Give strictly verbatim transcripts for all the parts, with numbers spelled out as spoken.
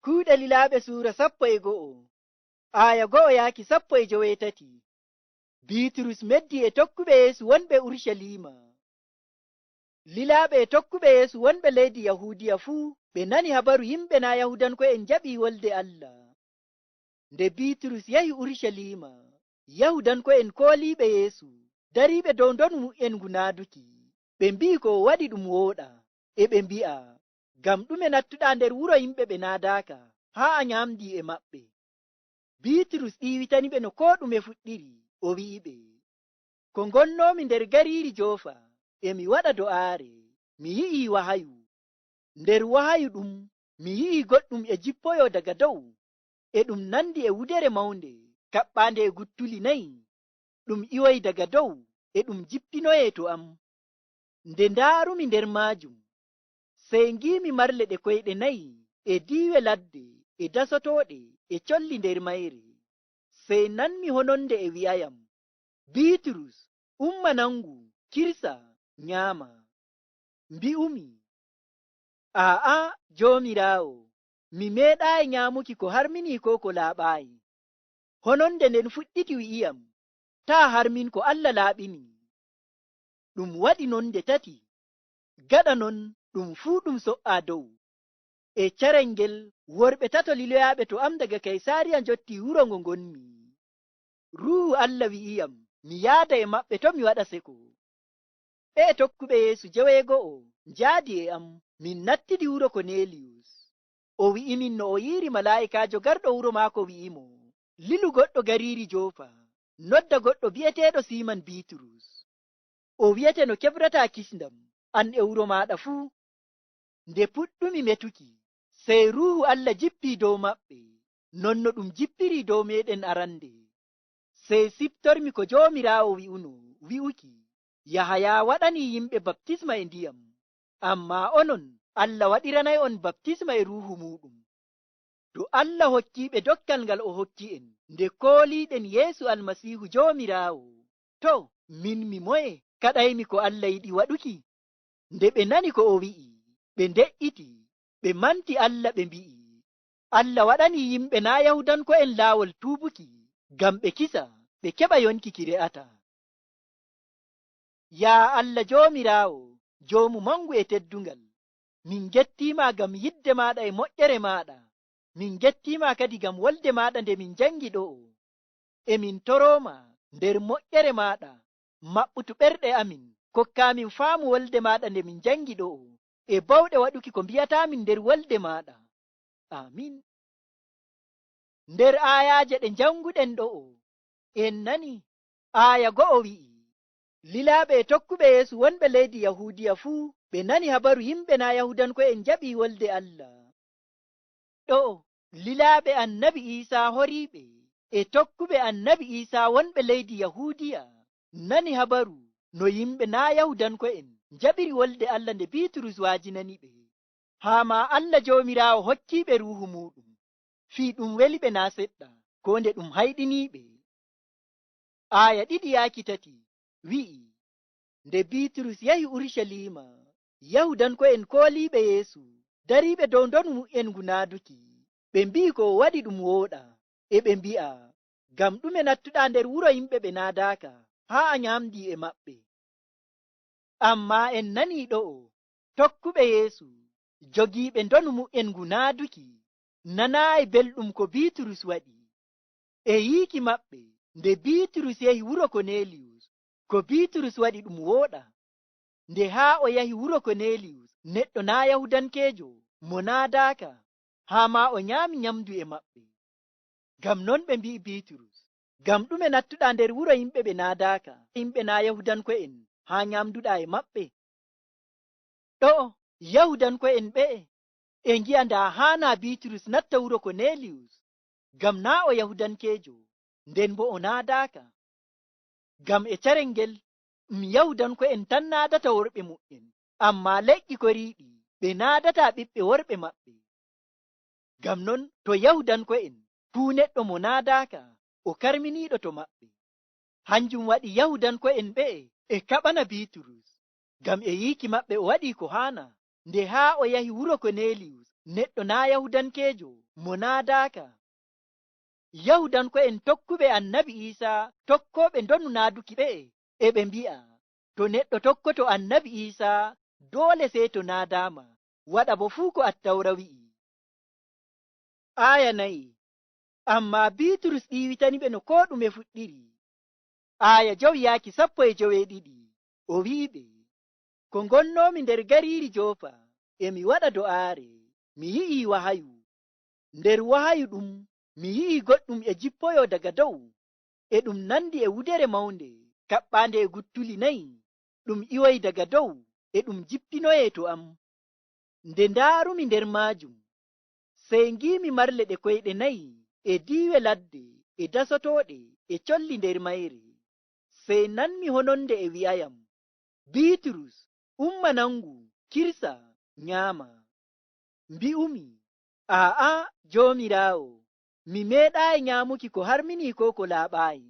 Kuuɗe Lilaaɓe suura sappo e go'o, aaya go'o yaaki sappo e joweetati. Biiturus meddi e tokkuɓe Yeesu wonɓe Urucaliima. Lilaaɓe e tokkuɓe Yeesu wonɓe leydi Yahuudiya fuu, ɓe nani habaru yimɓe naa Yahuudanko'en njaɓii wolde Allah. Nde Biiturus yahi Urucaliima, Yahuudanko'en kooliiɓe Yeesu, dariiɓe dow ndonu mu'en ngu naaduki, ɓe mbi'i ko o waɗi ɗum wooɗaa. E ɓe mbi'a, "Ngam ɗume nattuɗaa nder wuro yimɓe ɓe naadaaka, haa a nyaamdi e maɓɓe?" Biiturus ɗiiwitani ɓe no koo ɗume fuɗɗiri, o wi'i ɓe, "Ko ngonnoomi nder gariiri Joofa, e mi waɗa do'aare, mi yi'ii wahayu. Nder wahayu ɗum, mi yi'ii goɗɗum e jippoyoo daga dow, e ɗum nandi e wudere mawnde, kaɓɓaande e guttuli nayi. Ɗum iwoyi daga dow, e ɗum jippinoyee to am. Nde ndaarumi nder maajum, sey ngiimi marle ɗe koyɗe nayi, e diiwe ladde, e dasotooɗe, e colli nder mayre. Sey nanmi hononde e wi'ayam, 'Biiturus, umma nangu, kirsa, nyaama.' Mbi'umi, 'Aa'a, Joomiraawo, mi meeɗaayi nyaamuki ko harminii koo ko laaɓaayi.' Hononde nden fuɗɗiti wi'iyam, 'Taa harmin ko Allah laaɓini.' Ɗum waɗi non nde tati. Gaɗa non ɗum fuu ɗum so'aa dow. E carel ngel, worɓe tato liloyaaɓe to am daga Kaysaariya njottii wuro ngo ngonmi. Ruuhu Allah wi'iyam mi yaada e maɓɓe to' mi waɗa seko. Ɓe'e tokkuɓe Yeesu joweego'o njaadi e am, min nattidi wuro Koneliyus. O wi'imin no o yi'iri malaa'ikaajo garɗo wuro maako wi'imo, 'Lilu goɗɗo gariiri Joofa, nodda goɗɗo bi'eteeɗo Siiman Biiturus. O wi'ete no kebrataa kisndam, an e wuro maaɗa fuu.' Nde puɗɗumi metuki, sey Ruuhu Allah jippii dow maɓɓe, non no ɗum jippirii dow meeɗen arande. Sey siftormi ko Joomiraawo wi'uno, wi'uki, 'Yahaya waɗanii yimɓe baptisma e ndiyam, ammaa onon, Allah waɗiranay'on baptisma e Ruuhu muuɗum.' To Allah hokkiiɓe dokkal ngal o hokki'en, nde kooliiɗen Yeesu Almasiihu Joomiraawo, to, min mi moye, kaɗaymi ko Allah yiɗi waɗuki?" Nde ɓe nani ko o wi'i, ɓe nde'iti, ɓe manti Allah, ɓe mbi'i, "Allah waɗanii yimɓe naa' Yahuudanko'en laawol tuubuki, ngam ɓe kisa, ɓe keɓa yonki ki re'ataa." Yaa Allah Joomiraawo, Joomu mangu e teddungal, min ngettiima ngam yidde maaɗa e moƴƴere maaɗa. Min ngettiima kadi ngam wolde maaɗa nde min njangi ɗo'o. E min torooma nder moƴƴere maaɗa, maɓɓutu ɓerɗe amin, kokkaamin faamu wolde maaɗa nde min njangi ɗo'o, e bawɗe waɗuki ko mbi'ataamin nder wolde maaɗa. Aamin. Nder aayaaje ɗe njanguɗen ɗo'o, en nani aaya go'o wi'i, "Lilaaɓe e tokkuɓe Yeesu wonɓe leydi Yahuudiya fuu, ɓe nani habaru yimɓe naa' Yahuudanko'en njaɓii wolde Allah." Ɗo'o, lilaaɓe Annabi Iisaa horiiɓe e tokkuɓe Annabi Iisaa wonɓe leydi Yahuudiya nani habaru no yimɓe naa' Yahuudanko'en njaɓiri wolde Allah nde Biiturus waajinani ɓe. Haa maa Allah Joomiraawo hokkiiɓe Ruuhu muuɗum, fii ɗum weli ɓe naa' seɗɗa, koo nde ɗum hayɗiniiɓe. Aaya ɗiɗi yaaki tati wi'i, "Nde Biiturus yahi Urucaliima, Yahuudanko'en kooliiɓe Yeesu, dariiɓe dow ndonu mu'en ngu naaduki, ɓe mbi'i ko o waɗi ɗum wooɗaa, e ɓe mbi'a, 'Ngam ɗume nattuɗaa nder wuro yimɓe ɓe naadaaka, haa a nyaamdii e maɓɓe?' Ammaa en nanii ɗo'o, tokkuɓe Yeesu, jogiiɓe ndonu mu'en ngu naaduki, nanaayi belɗum ko Biiturus waɗi. E yiiki maɓɓe, nde Biiturus yahi wuro Koneliyus, ko Biiturus waɗi ɗum wooɗaa. Nde haa o yahi wuro Koneliyus, neɗɗo naa' Yahuudankeejo, mo naadaaka, haa maa o nyaami nyamndu e maɓɓe. Ngam non ɓe mbi'i Biiturus, "Ngam ɗume nattuɗaa nder wuro yimɓe ɓe naadaaka, yimɓe naa' Yahuudanko'en, haa nyaamduɗaa e maɓɓe?" Ɗo'o, Yahuudanko'en ɓe'e e ngi'a ndaa haanaa Biiturus natta wuro Koneliyus, ngam naa' o Yahuudankeejo, nden boo o naadaaka. Ngam e carel ngel, ɗum Yahuudanko'en tan naadata worɓe mu'en, ammaa leƴƴi koriiɗi ɓe naadataa ɓiɓɓe worɓe maɓɓe. Ngam non, to Yahuudanko'en, fuu neɗɗo mo naadaaka, o karminiiɗo to maɓɓe. Hanjum waɗi Yahuudanko'en ɓe'e e kaɓana Biiturus, ngam e yiiki maɓɓe o waɗii ko haanaa, nde haa o yahi wuro Koneliyus, neɗɗo naa' Yahuudankeejo, mo naadaaka. Yahudanko'en tokkuɓe Annabi Iisaa, tokkooɓe ndonu naaduki ɓe'e, e ɓe mbi'a, to neɗɗo tokkoto Annabi Iisaa, doole sey to naadaama, waɗa bo fuu ko Attawra wi'i. Aaya nayi. Ammaa Biiturus ɗiiwitani ɓe no koo ɗume fuɗɗiri. Aaya jowi yaaki sappo e joweeɗiɗi, o wi'i ɓe, ko ngonnoomi nder gariiri Joopa, e mi waɗa do'aare, mi yi'ii wahayu. Nder wahayu ɗum, mi yi'ii goɗɗum e jippoyoo daga dow, e ɗum nandi e wudere mawnde, kaɓɓaande e guttuli nayi, ɗum iwoyi daga dow, e ɗum jippinoyee to am. Nde ndaarumi nder maajum, sey ngiimi marle ɗe koyɗe nayi, e diiwe ladde, e dasotooɗe, e colli nder mayre. Sey nanmi hononde e wi'ayam, Biiturus, umma nangu, kirsa, nyaama. Mbi'umi, aa'a, Joomiraawo, mi meeɗaayi nyaamuki ko harminii koo ko laaɓaayi.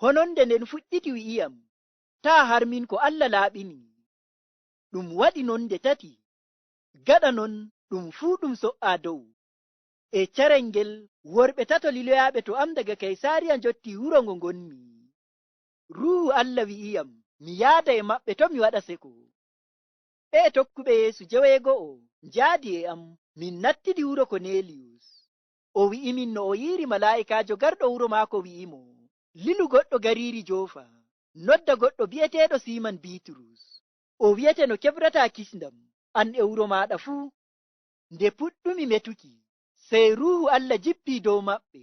Hononde nden fuɗɗiti wi'iyam, taa harmin ko Allah laaɓini. Ɗum waɗi non nde tati. Gaɗa non ɗum fuu ɗum so'aa dow. E carel ngel, worɓe tato liloyaaɓe to am daga Kaysaariya njottii wuro ngo ngonmi. Ruuhu Allah wi'iyam mi yaada e maɓɓe to' mi waɗa seko. Ɓe'e tokkuɓe Yeesu joweego'o njaadi e am, min nattidi wuro Koneliyus. O wi'imin no o yi'iri malaa'ikaajo garɗo wuro maako wi'imo, lilu goɗɗo gariiri Joofa, nodda goɗɗo bi'eteeɗo Siiman Biiturus. O wi'ete no kebrataa kisndam, an e wuro maaɗa fuu. Nde puɗɗumi metuki, sey Ruuhu Allah jippii dow maɓɓe,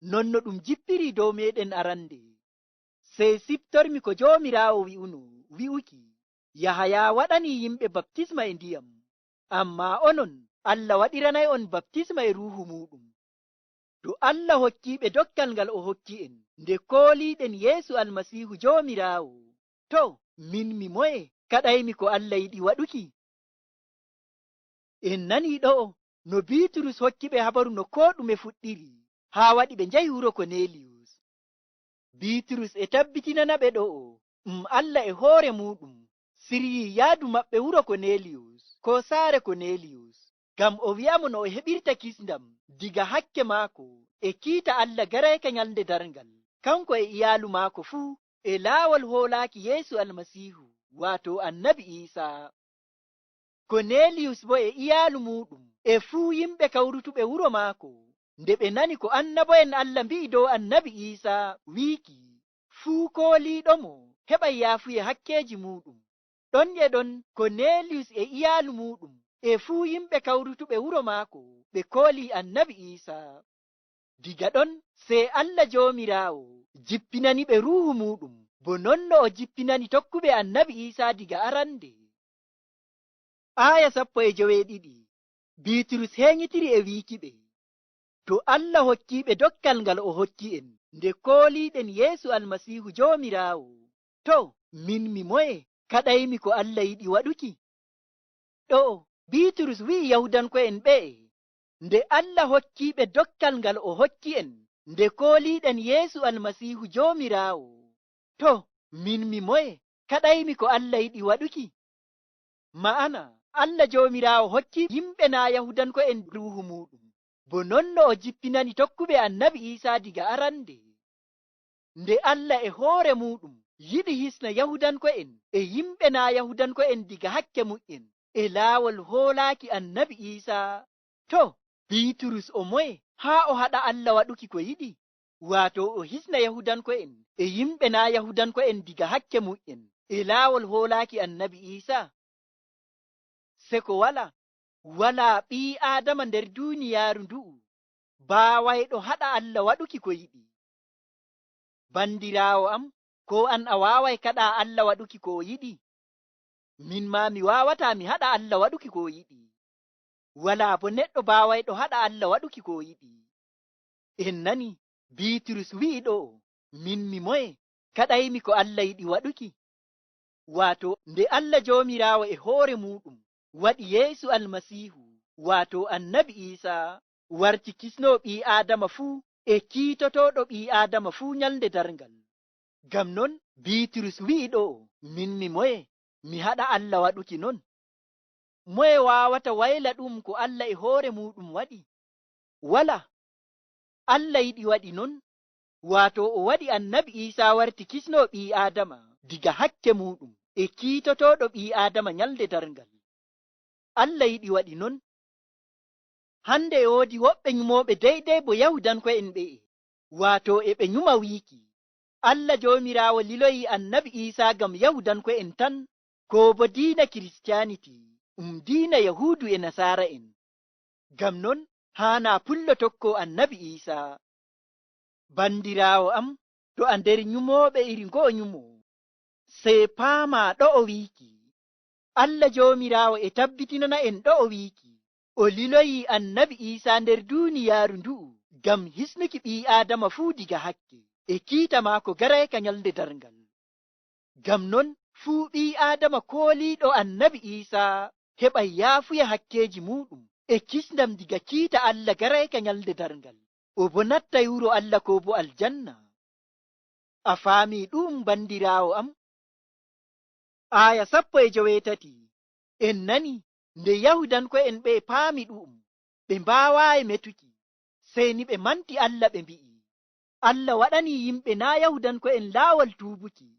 non no ɗum jippirii dow meeɗen arande. Sey siftormi ko Joomiraawo wi'uno, wi'uki, Yahaya waɗanii yimɓe baptisma e ndiyam, ammaa onon, Allah waɗiranay'on baptisma e Ruuhu muuɗum. To Allah hokkiiɓe dokkal ngal o hokki'en, nde kooliiɗen Yeesu Almasiihu Joomiraawo, to, min mi moye, kaɗaymi ko Allah yiɗi waɗuki? En nanii ɗo'o no Biiturus hokkiɓe habaru no koo ɗume fuɗɗiri, haa waɗi ɓe njahi wuro Koneliyus. Biiturus e tabbitinanaɓe ɗo'o, um Allah e hoore muuɗum siryii yaadu maɓɓe wuro Koneliyus, koo saare Koneliyus, ngam o wi'amo no o heɓirta kisndam diga hakke maako e kiita Allah garayka nyalnde darngal, kanko e iyaalu maako fuu, e laawol hoolaaki Yeesu Almasiihu, waato Annabi Iisaa. Koneliyus boo e iyaalu muuɗum e fuu yimɓe kawrutuɓe wuro maako, nde ɓe nani ko annabo'en Allah mbi'i dow Annabi Iisaa, wiiki, fuu kooliiɗomo heɓay yaafuye hakkeeji muuɗum. Ɗon e ɗon Koneliyus e iyaalu muuɗum e fuu yimɓe kawrutuɓe wuro maako ɓe koolii Annabi Iisaa. Diga ɗon sey Allah Joomiraawo jippinaniɓe Ruuhu muuɗum, bo non no o jippinani tokkuɓe Annabi Iisaa diga arande. Aaya sappo e joweeɗiɗi. Biiturus heeŋitiri e wiikiɓe, to Allah hokkiiɓe dokkal ngal o hokki'en nde kooliiɗen Yeesu Almasiihu Joomiraawo, to, min mi moye, kaɗaymi ko Allah yiɗi waɗuki? Ɗo'o Biiturus wi'i Yahuudanko'en ɓe'e, nde Allah hokkiiɓe dokkal ngal o hokki'en nde kooliiɗen Yeesu Almasiihu Joomiraawo, to, min mi moye, kaɗaymi ko Allah yiɗi waɗuki? Ma'ana, Allah Joomiraawo hokki yimɓe naa' Yahuudanko'en Ruuhu muuɗum, bo non no o jippinani tokkuɓe Annabi Iisaa diga arande. Nde Allah e hoore muuɗum yiɗi hisna Yahuudanko'en e yimɓe naa' Yahuudanko'en diga hakke mu'en e laawol hoolaaki Annabi Iisaa, to, Biiturus o moye haa o haɗa Allah waɗuki ko yiɗi, waato o hisna Yahuudanko'en e yimɓe naa' Yahuudanko'en diga hakke mu'en e laawol hoolaaki Annabi Iisaa? Seko walaa, walaa ɓii-aadama nder duuniyaaru ndu'u baawayɗo haɗa Allah waɗuki ko yiɗi. Bandiraawo am, koo an a waaway kaɗaa Allah waɗuki ko o yiɗi? Min maa mi waawataa mi haɗa Allah waɗuki ko o yiɗi. Walaa boo neɗɗo baawayɗo haɗa Allah waɗuki ko o yiɗi. En nani, Biiturus wi'i ɗo'o, min mi moye, kaɗaymi ko Allah yiɗi waɗuki? Waato, nde Allah Joomiraawo e hoore muuɗum waɗi Yeesu Almasiihu, waato Annabi Iisaa, warti kisnoowo ɓii-aadama fuu e kiitotooɗo ɓii-aadama fuu nyalnde darngal. Ngam non, Biiturus wi'i ɗo'o, min mi moye, mi haɗa Allah waɗuki non? Moye waawata wayla ɗum ko Allah e hoore muuɗum waɗi? Walaa. Allah yiɗi waɗi non, waato o waɗi annabi Iisaa warti kisnoo ɓii-aadama diga hakke muuɗum e kiitotooɗo ɓii-aadama nyalnde darngal. Allah yiɗi waɗi non. Hannde e woodi woɓɓe nyumooɓe deydey bo Yahuudanko'en ɓe'e, waato e ɓe nyuma wiiki, Allah Joomiraawo liloyii annabi Iisaa gam Yahuudanko'en tan, koo bo diina Kiristiyaaniti, um diina Yahuudu e Nasaara'en. Gam non, haanaa pullo tokkoo annabi Iisaa. Banndiraawo am, to a nder nyumooɓe iri ngo'o nyumo, sey paamaa ɗo'o wiiki, Allah Joomiraawo e tabbitinana en ɗo'o wiiki, o liloyii annabi Iisaa nder duuniyaaru ndu'u gam hisnuki ɓii-aadama fuu diga hakke, e kiita ma'ako garayka nyalnde darngal. Gam non, fuu ɓii-aadama kooliiɗo annabi Iisaa heɓay yaafuya hakkeeji muuɗum, e kisndam diga kiita Allah garayka nyalnde darngal. O bo nattay wuro Allah koo bo aljanna. A faamii ɗu'um, banndiraawo am? Aaya sappo e joweetati. En nanii, nde Yahuudanko'en ɓe'e paami ɗu'um, ɓe mbaawaayi metuki, sey ni ɓe manti Allah, ɓe mbi'i, Allah waɗanii yimɓe naa' Yahuudanko'en laawol tuubuki,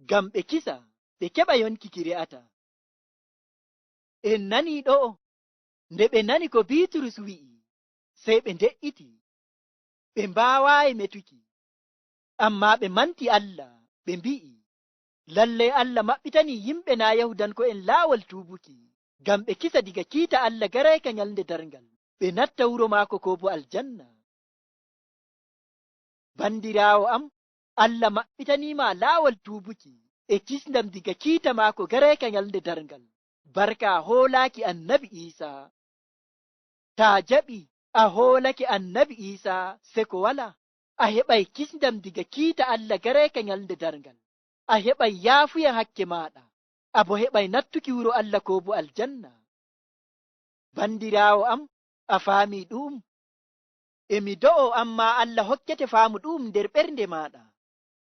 gam ɓe kisa, ɓe keɓa yonki ki re'ataa. En nanii ɗo'o, nde ɓe nani ko Biiturus wi'i, sey ɓe nde'iti. Ɓe mbaawaayi metuki. Ammaa ɓe manti Allah, ɓe mbi'i, lalley Allah maɓɓitanii yimɓe naa' Yahuudanko'en laawol tuubuki, gam ɓe kisa diga kiita Allah garayka nyalnde darngal, ɓe natta wuro ma'ako koo bo aljanna. Banndiraawo am, Allah maɓɓitanii maa laawol tuubuki e kisndam diga kiita ma'ako garayka nyalnde darngal, barka a hoolaaki annabi Iisaa. Taa jaɓii a hoolake annabi Iisaa, seko walaa, a heɓay kisndam diga kiita Allah garayka nyalnde darngal. A heɓay yaafuya hakke maaɗa, a bo heɓay nattuki wuro Allah koo bo aljanna. Banndiraawo am, a faamii ɗu'um? E mi do'o, ammaa Allah hokkete faamu ɗu'um nder ɓernde maaɗa.